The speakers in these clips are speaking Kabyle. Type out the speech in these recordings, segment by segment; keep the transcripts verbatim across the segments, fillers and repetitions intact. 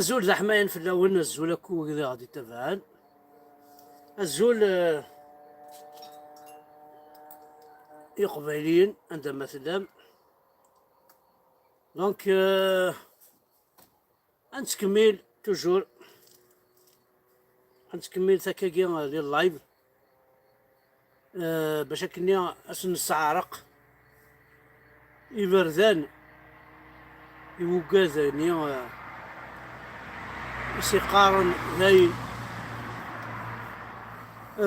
Azul d aḥmayan fell-awen, azul akk wid i ɣ-d-itabaɛen. Azul, eh, Iqbayliyen, anda ma tellam. Donc, eh, ad nettkemmil, toujours. Ad nettkemmil takagi, eh, di live. Eh, bac akkenni ad sen-nesseɛreq iberdan i wugad-nni, eh, i s-iqqaren dayen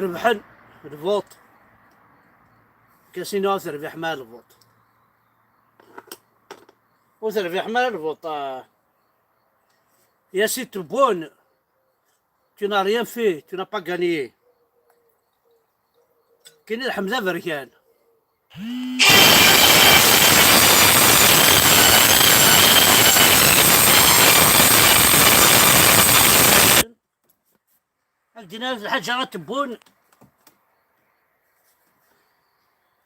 rebḥen lvuṭ. Kasino ur terbiḥem ara lvuṭ. Ur terbiḥem ara lvuṭ, ah. Ya si Tebboune, tu n'as rien fait, tu n'as pas gagné. Kini d Ḥemza Berkan. Ad d-iniɣ lḥaǧa a Tebboune.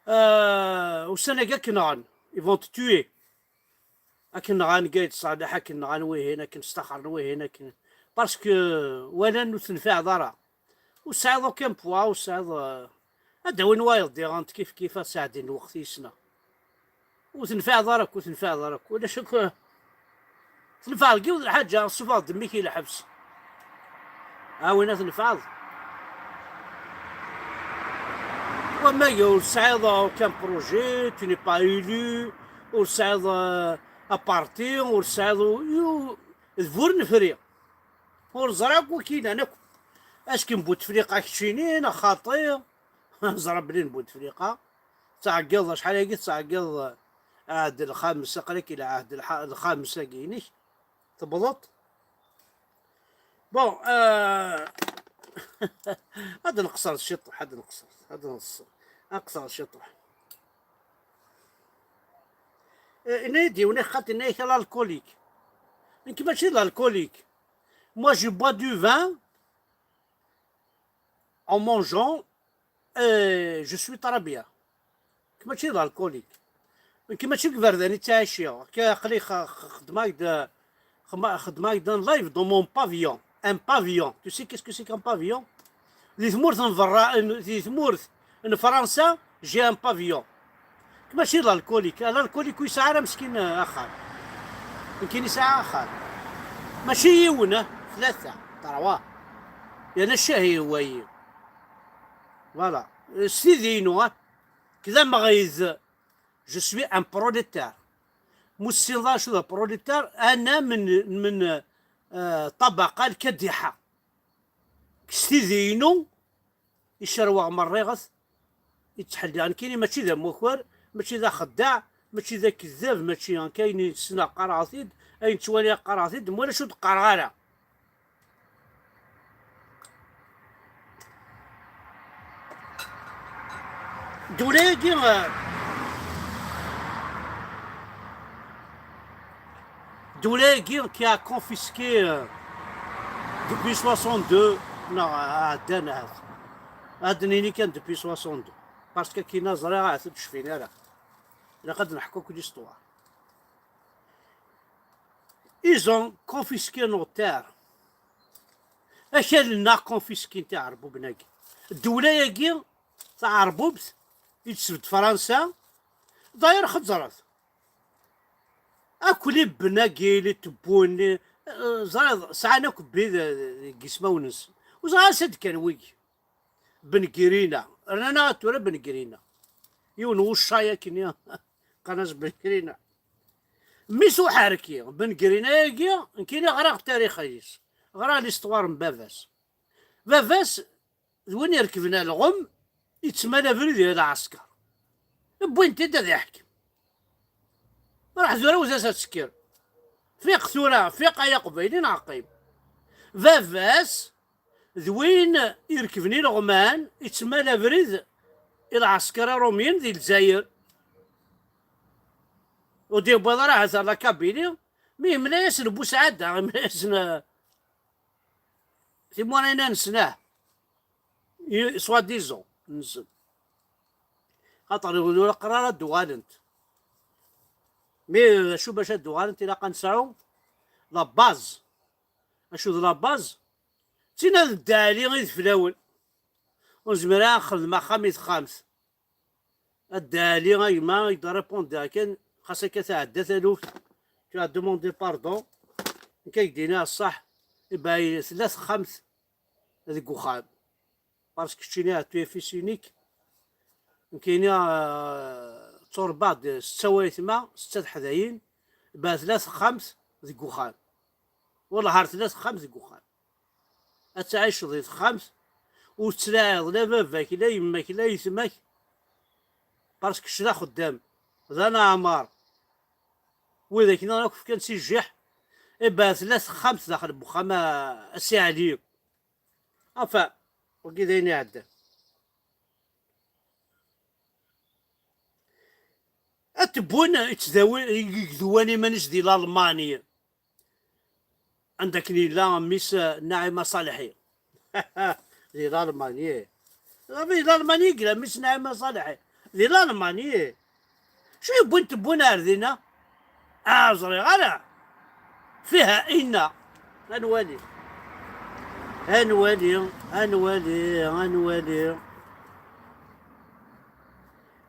Ah, ussan-agi akken nɣan, ils vont te tuer. Akken nɣan Gayd Ṣaleḥ, akken nɣan wihin, akken staxren wihin, akken, parce que walan ur tenfiɛeḍ ara. Ur tesɛiḍ aucun poids, ur tesɛiḍ, eh, ad d-awin wayeḍ diɣen kif kif ad sɛeddin lweqt yis-neɣ. Ur tenfiɛeḍ ara akk, ur tenfiɛeḍ ara akk. Ulac akk, eh, tenfeɛ deg yiwet lḥaǧa, ssufeɣ-d mmi-k i lḥebs. A win ad tenfeɛeḍ. Wamma ur tesɛiḍ aucun projet, tu n'es pas élu, ur tesɛiḍ, eh, aparti, ur tesɛiḍ u-, u-, d bu renfri. Ur ẓriɣ akk wakilan akk. Est-ce que n Bouteflika keččini neɣ xaṭi? Ẓriɣ belli n Bouteflika. Tettɛeggiḍ acḥal-agi, tettɛeggiḍ, eh, ɛehd lxames, aql-ak i lɛehd lxa-, lxames-agi-inek. Tewwḍeḍ? Bon, euh, ad nqeṣṣer ciṭuḥ, ad nqeṣṣer, ad nqeṣṣer, ad nqeṣṣer ciṭuḥ. Eh, yenna-yi-d yiwen ixxat, yenna-yak l'alcoolique. Nekk mačči d l'alcoolique. Moi, je bois du vin en mangeant, et je suis très bien. Nekk mačči d alcoolique. Nekk mačči deg iberdan i ttɛiciɣ. Akka aql-i x-, x-, xeddmeɣ-d, xema-, xeddmeɣ-d un live dans mon pavillon. Un pavillon. Tu sais qu'est-ce que c'est qu'un pavillon? Di tmurt n berra, n, di tmurt n Fransa, j'ai un pavillon. Nekk mačči d alcoolique. L'alcoolique ur yesɛi ara meskin, eh, axxam. Nekkini sɛiɣ axxam. Mačči yiwen, eh, tlata, trois. Yerna ccahi wayi. Voilà. Eh, s tidi-inu, eh, d amɣid. Je suis un prolétaire. Ma ur tessineḍ ara acu d prolétaire, ana min, min, eh, ṭṭabaqa lkadiḥa. S tidi-inu i cerweɣ merriɣet, i ttḥelliɣ. Nekkini mačči d amakar, mačči d axeddaɛ, mačči d akeddab, mačči akka ayen i ssneɣ qqareɣ-t-id, ayen ttwaliɣ qqareɣ-t-id, ma ulac ur d-qqareɣ ara. Ddula-agi, eh, ddula-agi qui a confisqué, eh, depuis soixante-deux, neɣ, eh, ɛeddan ahat. Ad d-nini kan depuis soixante-deux. Parce que kina ẓriɣ ahat ur d-cfin ara. Ilaq ad neḥku akk l'histoire. Ils ont confisqué nos terres. Akal-nneɣ confisquin tiɛerbuben-agi. Ddula-agi taɛerbubt i d-tesbedd Fransa, d'ailleurs xeẓret. Akk les Benagil, les Tebboune, eh, ẓriɣ, sɛan akk bid, eh, deg ismawen-nsen. Ur ẓriɣ ansa d-kkan wigi. Ben Grina. Rnan-aɣ tura Ben Grina. Yiwen wuccay akken i-, qqaren-as Ben Grina. Mmi-s uḥerki, Ben Grina-agi, nekkini ɣriɣ tarix-is. Ɣriɣ l'histoire n baba-s. Baba-s d win irekben alɣem, yettmal abrid i lɛesker. Wwin-t-id ad iḥkem. Ruḥ tura wet-as ad tekker. Fiq tura, fiq ay aqbayli neɣ qqim. Baba-s d win irekben ileɣman, yettmal abrid i lɛesker aṛumyen di Lezzayer. Ur d-yewwiḍ ara ahat ar la Kabylie, mi yemla-yasen Busɛada, yemla-yasen, eh, timura-nsen, ah, i, soi-disant, nsen. Xaṭer ur aql ara ad d-uɣalent. Mi d acu bac ad d-uɣalent, ilaq ad nesɛu la base. Acu d la base? D tin ad ddaɛli i d flawen. Ur nezmir ara nxedem axxam i texxamt. A Dda Ɛli, a gma, i d-répondre kan, xas akka tɛedda taluft, tu as demandé pardon. Nekk ad k-d-iniɣ ṣṣeḥ, iba tella texxamt deg uxxam. Parce que keččini tu es fils unique. Nekkini, euh, tturebbaɣ-d setta waytma, setta teḥdayin, iba tella texxamt deg uxxam. Wellah ar tella texxamt deg uxxam. Ad tɛiceḍ di texxamt, ur tettlaɛiḍ la baba-k, la yemma-k, la yetma-k, parce que kečč d axeddam, d aneɛmar. Widak nniḍen akk fkan si jjiḥ, iba tella texxamt daxel n wexxam a, a Si Ɛli. Enfin, wagi d ayen iɛeddan. Ad t-wwin yettdawi, yegdewwan iman-is di Lalman. Anda akken yella mmi-s, eh, Naɛima Ṣaleḥi. Di Lalman, ih. Di Lalman i yella mmi-s Naɛima Ṣaleḥi. Di Lalman, ih. Acu yewwin tewwin ar dinna? Ah, ẓriɣ ara. Fiha inna. Ad nwali. Ad nwali, ad nwali, ad nwali.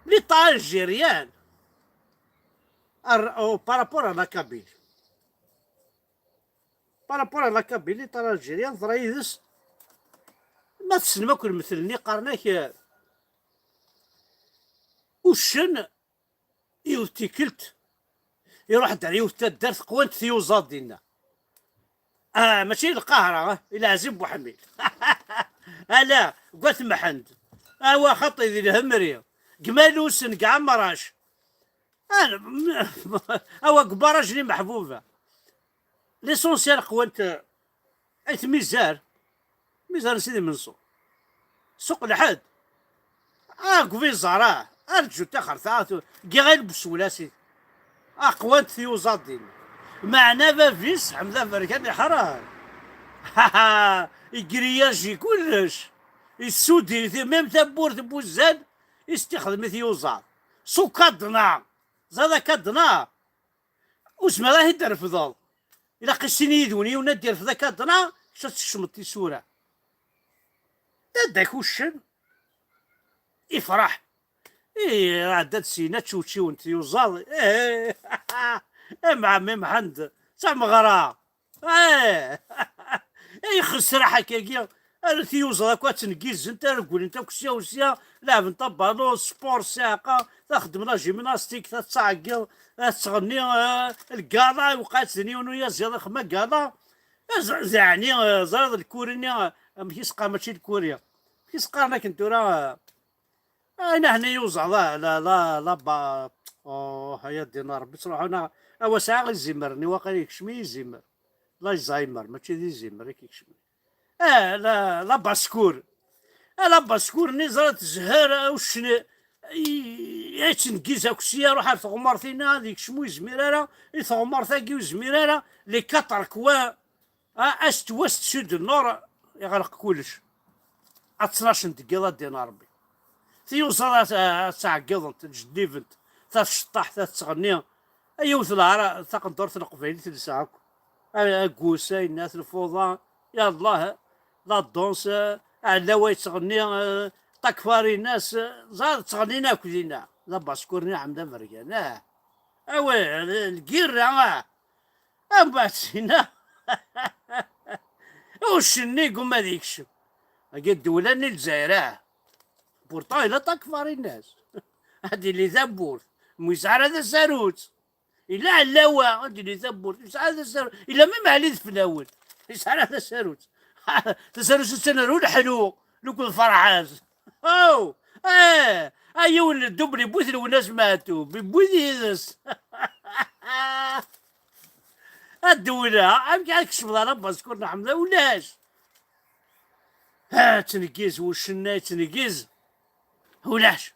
L'État algérien, ar, oh, par rapport à la Kabylie. Par rapport à la Kabylie, l'État algérien, teḍra yid-s. Ma tessnem akk lmetlen-nni, qqaren-ak, eh, uccen, yiwet tikkelt, iruḥ-d ar yiwet taddart, qwant tyuẓaḍ dinna. Ah, mačči i Lqahra, ah, i Leɛzib Buḥemmid. Ala, deg At Mḥend. Awa xaṭi di Lhemri. Deg Malusen, deg Ɛemrac. Ah, awa deg barrage n Imeḥbuba. L'essentiel qwant, eh, ay tmizar. Mizar n Sidi Menṣur. Suq lḥed. Ah, deg ubiẓar, ah. Arǧu taxert, ah, tu-, giɣ ay lbes ulasit. Ah, qwant tyuẓaḍ din. Meɛna bab-is, Ḥmed Aberkan, iḥeṛṛer. Igriyaji kullec. Issudi, même tawwurt n wuzzal, i s-t-ixdem i tyuẓaḍ. S ukaḍna. Ẓad akaḍna. Ur zmireɣ ad t-id-refdeɣ. Ilaq i sin yid-wen, yiwen ad d-irfed akaḍna, kečč ad tkecmeḍ tisura. Dadda-k uccen, ifreḥ. Ih, ɛedda-d syin, ad ččewčiwen tyuẓaḍ. Ih, am ɛemmi Mḥend, d tameɣra. Ih, ixes sraḥ akkagi. Ar tiyuẓaḍ akk ad ttneggizzent, ar ggullent akk sya u sya, leɛbent abalun, sport, ssiɛqa, ta xeddmen la gymnastique, ta tettɛeggiḍ, ta tettɣenni, eh, lgala, iwqeɛ-itt din yiwen uyaziḍ ixemma gala. Z-, zeɛni, eh, ẓriḍ lkuri-nni, eh, amek i s-qqaren, mačči lkuri. Amek i s-qqaren akken tura, eh, ayen ahna yuẓaḍ, la, la, la, la ba-, oh, ay a ddin Rebbi, ttruḥun, a, awa sɛiɣ izimer-nni, waqil yekcem-iyi izimer. L'Alzheimer, mačči d izimer i k-ikecmen. Ah, la, la baskur. Ah, la baskur-nni ẓriɣ tezher, ah, uccen, i, i yettneggiz akk sya, ruḥ ar teɣmert-inna, ad yekcem ur yezmir ara, i teɣmert-agi ur yezmir ara, les quatre coins, ah, est, ouest, sud, nord, iɣleq kullec. Ad tnac n deg iḍ ad d-ina Rebbi. Tiyuẓaḍ ad, ad ttɛeggiḍent, ttjeddibent, ta tceṭṭaḥ, ta tettɣenni. A yiwet lɛar, taqendurt n Leqbayel telsa akk. A-, agus, ayennat, lfuḍa, ya Allah, la danse, Ɛlawa yettɣenni, eh, takfarinas, eh, ẓer ttɣennin akk dinna. D abaskur-nni Ḥmed Abergan, ah. Awi, l-, lgirra, ah. Ambeɛd sinna, uccen-nni yegguma ad yekcem. Agi ddewla-nni Lezzayer, ah. Pourtant, yella takfarinas. Ad yili tawwurt. Mu yesɛa ara tasarut. Ila Ɛlawa, ad d-yili tawwurt, yesɛa tasarut. Ila même Ɛli d Flawen, yesɛa tasarut. Tasarut attan ar uleḥlu, lukan ferḥat. Oh, eh, a yiwen n ddubl yewwi-t Lwennas Meɛtub, yewwi-t yid-s. A ddewla, amek ara tkecmeḍ ara baskur n Ḥemda? Ulac. Ha, yettneggiz, uccen-a yettneggiz. Ulac.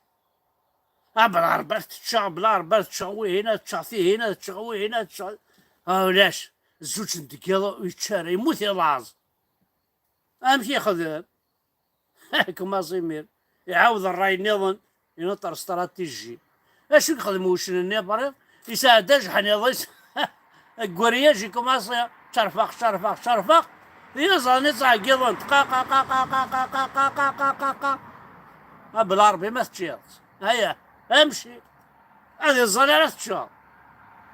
Ah, bla Rebbi ad teččeɣ, bla Rebbi ad teččeɣ, wihin ad teččeɣ, tihin ad teččeɣ, wihin ad teččeɣ. Ah, ulac, zuǧ n deg yiḍ ur yečči ara, yemmut i laẓ. Amek yexdem? Kumaṣ imir, iɛawed ṛṛay nniḍen, inuṭer stratégie. Acu i yexdem wuccen-nni, bri, yesɛedda ajeḥniḍ-is, deg uriyaj ikumaṣi. Ččerfeɣ, ččerfeɣ, ččerfeɣ. Di laẓ-nni ttɛeggiḍen-t. Qa, qa, qa, qa. A Belɛerbi ma teččiḍ. Aya, amci. Ad iẓẓal ara teččeḍ.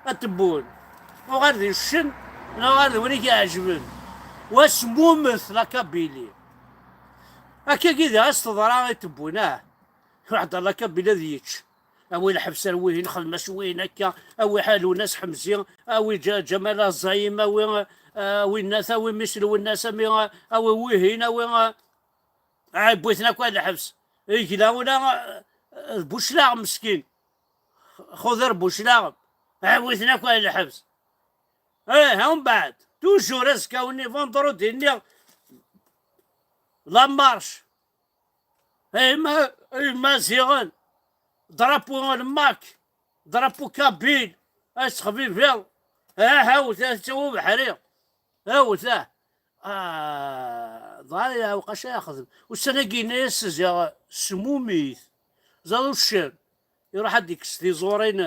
Ad tewwun. Uɣal d uccen, neɣ uɣal d win i k-iɛeǧben. Wasmumet la Kabylie. Akkagi diɣ as teḍra i tewwun, ah. Ruḥ-d la Kabylie ad yečč. Awi lḥebs ar wihin, xdem-as wihin akka, awi Ḥalun-as Ḥemzi, awi Ǧa-, Ǧamal Aẓayim, awi, awi Nnat, awi Mmis Lwennas, ami, awi wihin, awi, ah, wwiten akk ar lḥebs. Igla ula, ah, d Buclaɣ meskin. Xuder Buclaɣ, ɛawiten akk ar lḥebs. Eh, umbeɛd, toujours azekka-nni, vendredi-nni, la marche. Ay ma-, ay Imaziɣen, drapeau n lmak, drapeau kabyle, ad texbibiḍ. Ah, awt, ad tettawi ubeḥri. Awt, ah. Ah, dɣa ya lqac ay axdem. Ussan-agi yenna-yas ziɣ semmumit. Ẓer uccen. Iruḥ ad ikkes tiẓurin,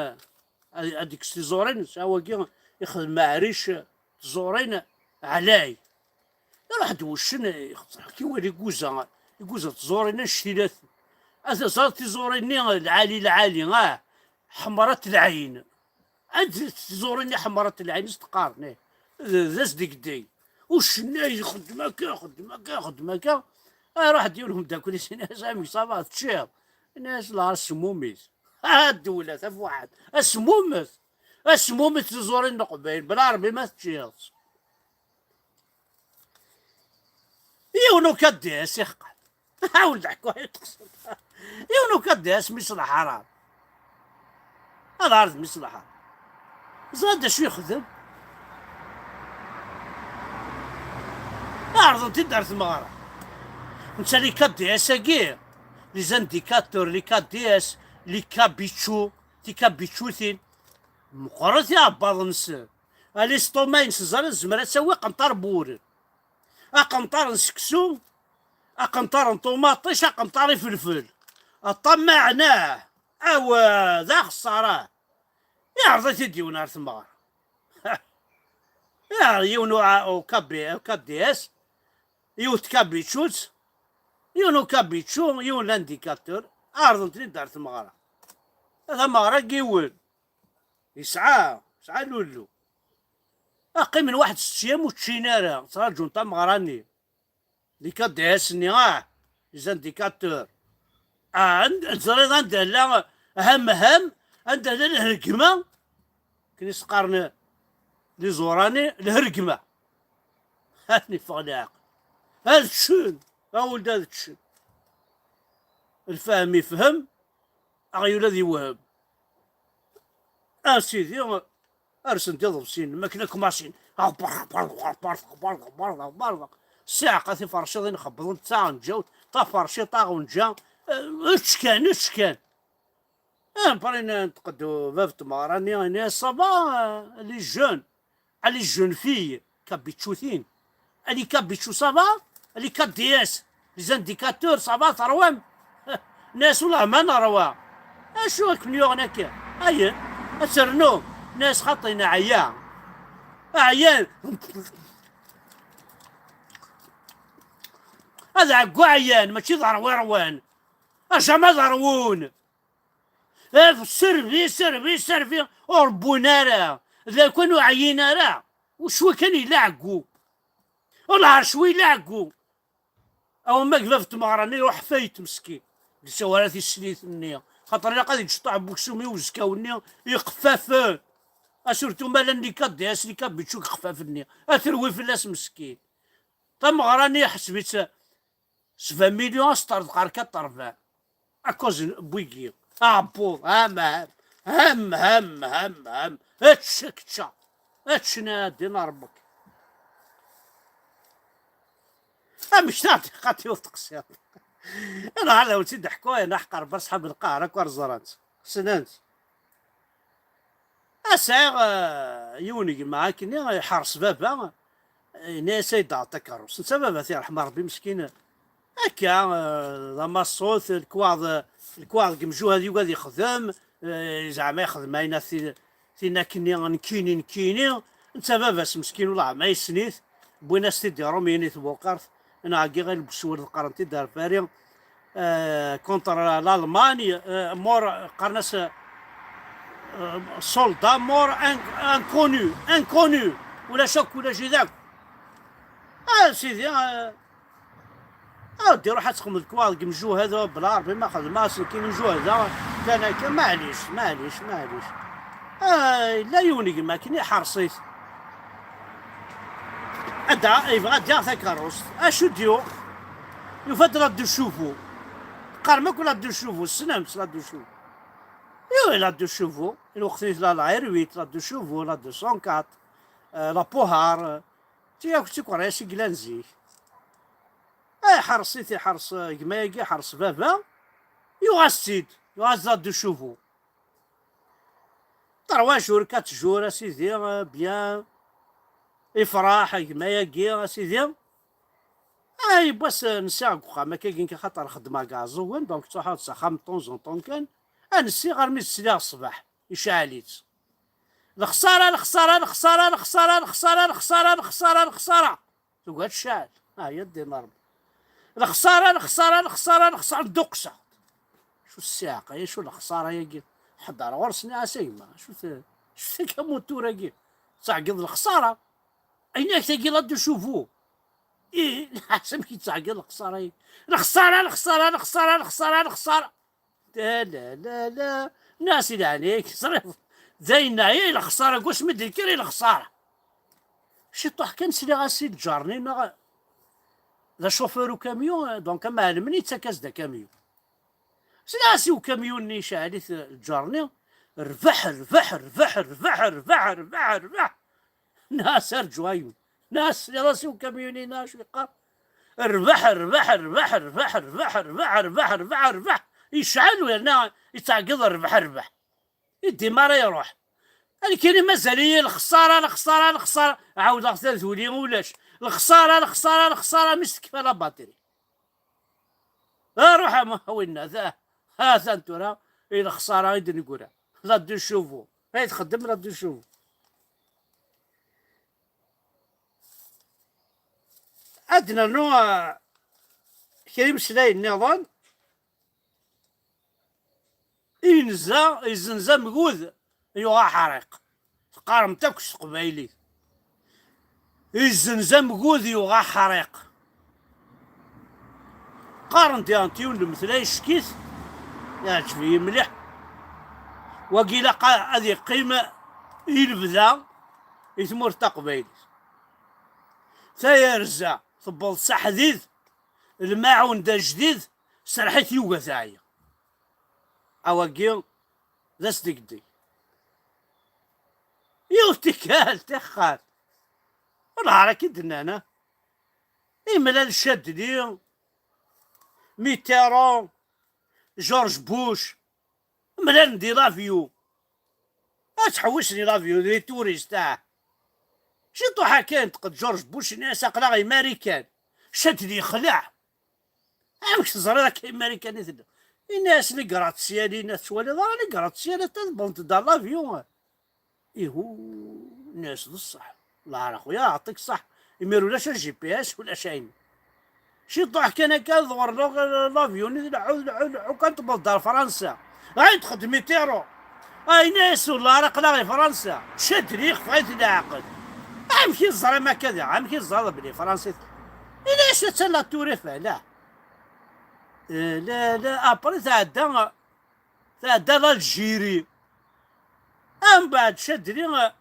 ad, ad ikkes tiẓurin, sɛa wagi ixdem aɛric, tiẓurin ɛlay. Iruḥ-d wuccen, ixeẓẓer-, kiwal iguza, iguza tiẓurin annect-ilat. Ad teẓreḍ tiẓurin-nni lɛali, lɛali, ah, ḥemrat lɛin. Ad tiẓurin-nni ḥemrat lɛin, s teqqaren, eh. D, d asdegdeg. Uccen-nni ixeddem akka, ixeddem akka, ixeddem akka. Ah, iruḥ-d yiwen umeddakel-is, yenna-as, "Amek ça va, teččiḍ?" Yenna-as, "La, semmumit." Ah, ddewla, tafuḥaṭ. Asmummet. Asmummet tiẓurin n Leqbayel. Belɛerbi ma teččiḍ. Yiwen ukaddis iḥqer. Ḥawl d aḥku ay teqsed. Yiwen ukaddis mi ṣleḥ ara. Ad ɛerḍ mi ṣleḥ ara. Ẓer d acu yexdem. Ɛerḍen-t-id ar tmeɣra. Netta les K D S-agi, les indicateurs, les K D S, les kabichous, tikabichutin. Meqqret iɛebbaḍ-nsen. Alisṭuma-ines ẓer tezmer ad tawi aqenṭar n wuren. Aqenṭar n seksu, aqenṭar n ṭumaṭic, aqenṭar ifelfel. Ṭṭamaɛen, ah, aw, d axeṣṣar, ah. Iɛreḍ-it-id yiwen ar tmeɣra. Iɛreḍ yiwen u-, u-, K B, K D S, yiwet tkabičut, yiwen ukabiču, yiwen l'indicateur, ɛerḍen-ten-id ar tmeɣra. Tameɣra n yiwen. Yesɛa, yesɛa lullu. Qqimen waḥed setta ayyam ur ččin ara, ttraǧun tameɣra-nni. Les K D S-nni, ah, les indicateurs. Ah, and-, teẓriḍ anda llan, ham, ham, anda llan lhergma? Akken i s-qqaren les Zorani, lhergma. Ad ten-iffeɣ leɛqel. Ad ččen, a weled ad ččen. Lfahem ifhem, aɣyul ad yewhem. A sidi, rsen-d iḍebsiyen, makken akk masin. Ɣbar, ɣbar, ɣbar, ɣbar, ɣbar, ɣbar, ɣbar. Ssiɛqa tiferciḍin xebbḍent taɣenǧawt, taferciḍt taɣenǧa. Eh, ečč kan, ečč kan. Ah, après, nenṭeq-d bab tmeɣra-nni, ini, ça va, les jeunes, ah, les jeunes filles, kabičutin. Ah, les kabičus, ça va? Ah, les K D S, les indicateurs, ça va, terwam? Nnas, wallah ma nerwa. Acu akken yuɣen akka? Ayen, ad ternu. Nnas, xaṭi, neɛya. Ɛyan. Ad ɛeggu ɛyan, mačči d rwi rwan. Ajama d rwun. Servi, servi, servi, ur rebwun ara. D lakan ur ɛyin ara. Ucwi kan yella ɛeggu. Lɛerc wi yella ɛeggu. Awa ma bab tmeɣra-nni iruḥ fayt meskin. Yessawal tislit-nni. Xaṭer ilaq ad yeǧǧ ṭaɛ n uksum i uzekkaw-nni iqeffafen. Asurtu ma llan les K D S, les kabiču iqeffafen-nni. A terwi fell-as meskin. Tameɣra-nni iḥseb-itt sba milyon, ad s-terḍeq ar quatre-vingts. Akoz n wigi. Aɛebbuḍ, ham, ham, ham, ham, ham, ham. Ečč, ečča. Ečč, nadin a Rebbi. Amek teɛtiqat yiwet teqsiḍ? Ana ala ur tt-id-ḥku, ayen aḥqer bar ṣḥab lqahra akk ar ẓrant. Ssnent. A sɛiɣ, eh, yiwen gma akkenni iḥres baba, yenna-yas ay d-aɣeḍ takeṛṛust. Netta baba-t yerḥem Ṛebbi meskin. Akka, eh, d amaṣṣut, lekwaɣeḍ, lekwaɣeḍ deg yemjuhad yugi ad yexdem, eh, zeɛma yexdem ayen ti-, tin akkenni nekkini, nekkini, Netta baba-s meskin, ula ma yessen-it, wwin-as-t-id Iṛumyen i tbuqert, neɣ agi ɣer Lbeswel qqaren-t-id ar Paris, euh, contre l'Allemagne, euh, mort, qqaren-as, euh, soldat mort in-, inconnu, inconnu, ulac akk, ulac-it akk. Ah, sidi, ah, ah, di ruḥ ad txedmeḍ lekwaɣ deg imjuhad, bla Ṛebbi ma xedmeɣ aselkin imjuhad-a, llan akka, maɛlic, maɛlic, maɛlic. Ah, yella yiwen gma akken iḥerṣ-it. Ada, yebɣa ad yaɣ takeṛṛust. Acu d-yuɣ? Yufa-d la deux chevaux. Qqarem akk la deux chevaux, tessnem-tt la deux chevaux? Yuɣ la deux chevaux, lweqt-nni tella la R huit, la deux chevaux, la deux cent quatre, euh, la Pohar, euh, ti akk d tikeṛṛas i yellan zik. Ay, ḥerṣ-it, iḥerṣ, euh, gma-agi, ḥerṣ baba, yuɣ-as-tt-id, yuɣ-as la deux chevaux. Trois jours, quatre jours, a sidi, euh, bien. Ifraḥ gma-agi, a sidi. Ah, yiwwas, euh, nsiɣ deg uxxam, akka gin, xaṭer xeddmeɣ deg Iɛeẓẓugen, donc ttruḥuɣ s axxam de temps en temps kan. Ah, nsiɣ armi d sliɣ ṣṣbeḥ, icɛel-itt. Lexṣara, lexṣara, lexṣara, lexṣara. Tugi ad tecɛel. Ah, ya ddin Ṛebbi. Lexṣara, lexṣara, lexṣara, lexṣara, dduqseɣ. Acu ssiɛqa, acu lexṣara-agi? Ḥeddreɣ ɣur-s, nniɣ-as: "A gma, acu t-, acu takamutur-agi? Tettɛeggiḍ lexṣara." Ayen ak tagi la deux chevaux. Ih, nniɣ-as: "Amek i tettɛeggiḍ lexṣara-agi?" Lexṣara, lexṣara, lexṣara, lexṣara, lexṣara. La, la, la, la. Nniɣ-as: "I leɛnaya-k, teẓriḍ, d ayen neɛya i lexṣara, deg wasmi d-nekker i lexṣara." Ciṭuḥ kan sliɣ-as i lǧar-nni, neɣ d acufur ukamyun, donc amɛellem-nni yettak-as-d akamyun. Sliɣ-as i ukamyun-nni icɛel-it lǧar-nni, rbeḥ, rbeḥ, rbeḥ. Nniɣ-as: "Arǧu a yiwen." Nniɣ-as: "Tesliḍ-as i ukamyun-inna acu yeqqar? Rbeḥ, rbeḥ, rbeḥ, rbeḥ, rbeḥ, rbeḥ, rbeḥ, rbeḥ, rbeḥ." Yecɛel u yerna yettɛeggiḍ: "Rbeḥ, rbeḥ." I dima ara iruḥ. Nekkini mazal-iyi lexṣara, lexṣara, lexṣara. Ɛawdeɣ taduli ulac. Lexṣara, lexṣara, lexṣara, mi s-tekfa la batterie. Ruḥ a ma-, a winna, ta-, ha-t-an tura, i lexṣara i d-neggra. La deux chevaux. Ay txeddem la deux chevaux. Ad d-nernu, ah, kra imeslayen nniḍen. Inza, izenza amgud, yuɣ aḥriq. Teqqarem-t akk s teqbaylit. Izenza amgud, yuɣ aḥriq. Qqaren-d diɣen yiwen n lemtel, ay ccek-it, iɛǧeb-iyi mliḥ. Wagi ilaq a-, ad iqqim i lebda i tmurt taqbaylit. Tayerza tewweḍ s aḥdid, lmaɛun d ajdid, serreḥ-it yuga teɛya. Awagi d asdegdeg. Yiwet tikkelt, ixxan. Ur neɛrif i d-nnan, ah. Imlal Chadli, Mitterrand, George Bush, mlalen di l'avion. Ad ttḥewwisen i l'avion, di touristes, ah. Ciṭuḥ akka yenṭeq-d George Bush, yenna-as: "Aql-aɣ i Marikan." Chadli yexleɛ. "Amek teẓriḍ akka i Marikan i tella?" Yenna-as: "Les gratte-ciel-inna, tettwaliḍ ara les gratte-ciel, atan wwḍent-d ɣer l'avion." Ihu, yenna-as: "D ṣṣeḥ. Lɛar a xuya, aɛṭik ṣṣeḥ. Imir ulac a G P S, ulac ayen." Ciṭuḥ kan akka, dɣur l'avion, leḥḥu, leḥḥu, leḥḥu, kan tewweḍ-d ar Fransa. Ay txeddem i tiro. Ay, yenna-as: "Wellah, ara aql-aɣ i Fransa." Chadli yexfa-it leɛqel. Amek i teẓram akka da? Amek i teẓriḍ belli Fransa i t-, yenna-as: "Attan la Tour Eiffel, ah." Eh, la, la, après tɛedda, tɛedda l'Algérie. Ambeɛd Chadli, eh,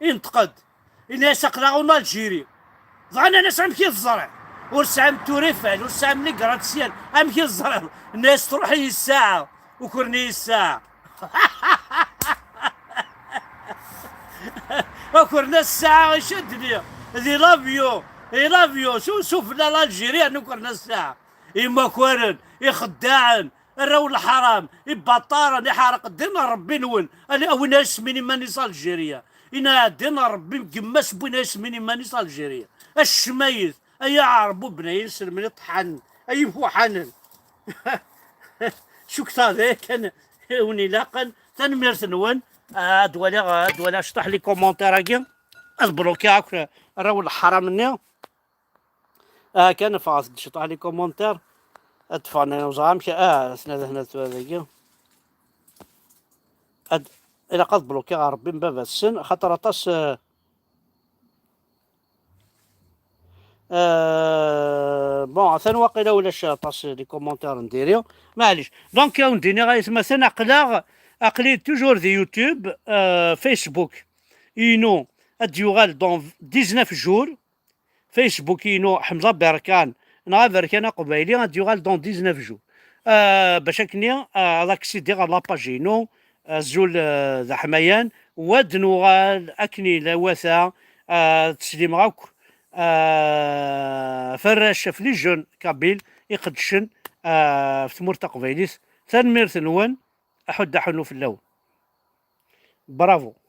inṭeq-d. Yenna-as: "Aql-aɣ en Algérie." Dɣa nnan-as: "Amek i teẓriḍ? Ur tesɛim Tour Eiffel, ur tesɛim les gratte-ciel, amek i teẓriḍ?" Yenna-as: "Truḥ-iyi ssaɛa, ukren-iyi ssaɛa." Ukren-as ssaɛa i Chadli. Di l'avion, di l'avion, su, sufella l'Algérie, ukren-as ssaɛa. Imakaren, ixeddaɛen, arraw n leḥram, ibaṭaren, iḥerq ddin n Ṛebbi-nwen. Ali, a win ara yesmin iman-is Algérie. Ina ddin n Ṛebbi, gma-s n win ara yesmin iman-is Algérie. Acmayet, ay aɛerbu bnay iselmen iṭḥanen, ay ifuḥanen. Cukteɣ d aya kan i wen-ilaqen. Tanemmirt-nwen. Ad waliɣ, ad waliɣ cṭuḥ les commentaires-agi. Ad blokiɣ akk arraw n leḥram-nni. Ah, kan ffɣet-d ciṭuḥ les commentaires. Ad ffɣen, ur ẓriɣ amek. Ah, atna da, hna tura dagi. Ad, ilaq ad blokiɣ Rebbi n baba-tsen, axaṭer aṭas, eh, eh, bon, atan waqila ulac aṭas les commentaires n diri. Maɛlic. Donc, ad wen-d-iniɣ ay atmaten, aql-aɣ, aql-i toujours di YouTube, eh, Facebook inu ad d-yuɣal dans dix-neuf jours. Facebook inu Ḥemza Berkan, neɣ Aberkan Aqbayli, ad d-yuɣal dans dix-neuf jours. Euh, bac akkenni, euh, ad aksidiɣ ɣer la page inu, azul, euh, d aḥmayan, u ad nuɣal akken ilawata, euh, tteslimeɣ akk, euh, ɣef arrac, ɣef les jeunes kabyles iqeddcen, euh, ɣef tmurt taqbaylit. Tanemmirt-nwen, aḥuddu aḥunnu fell-awen. Bravo.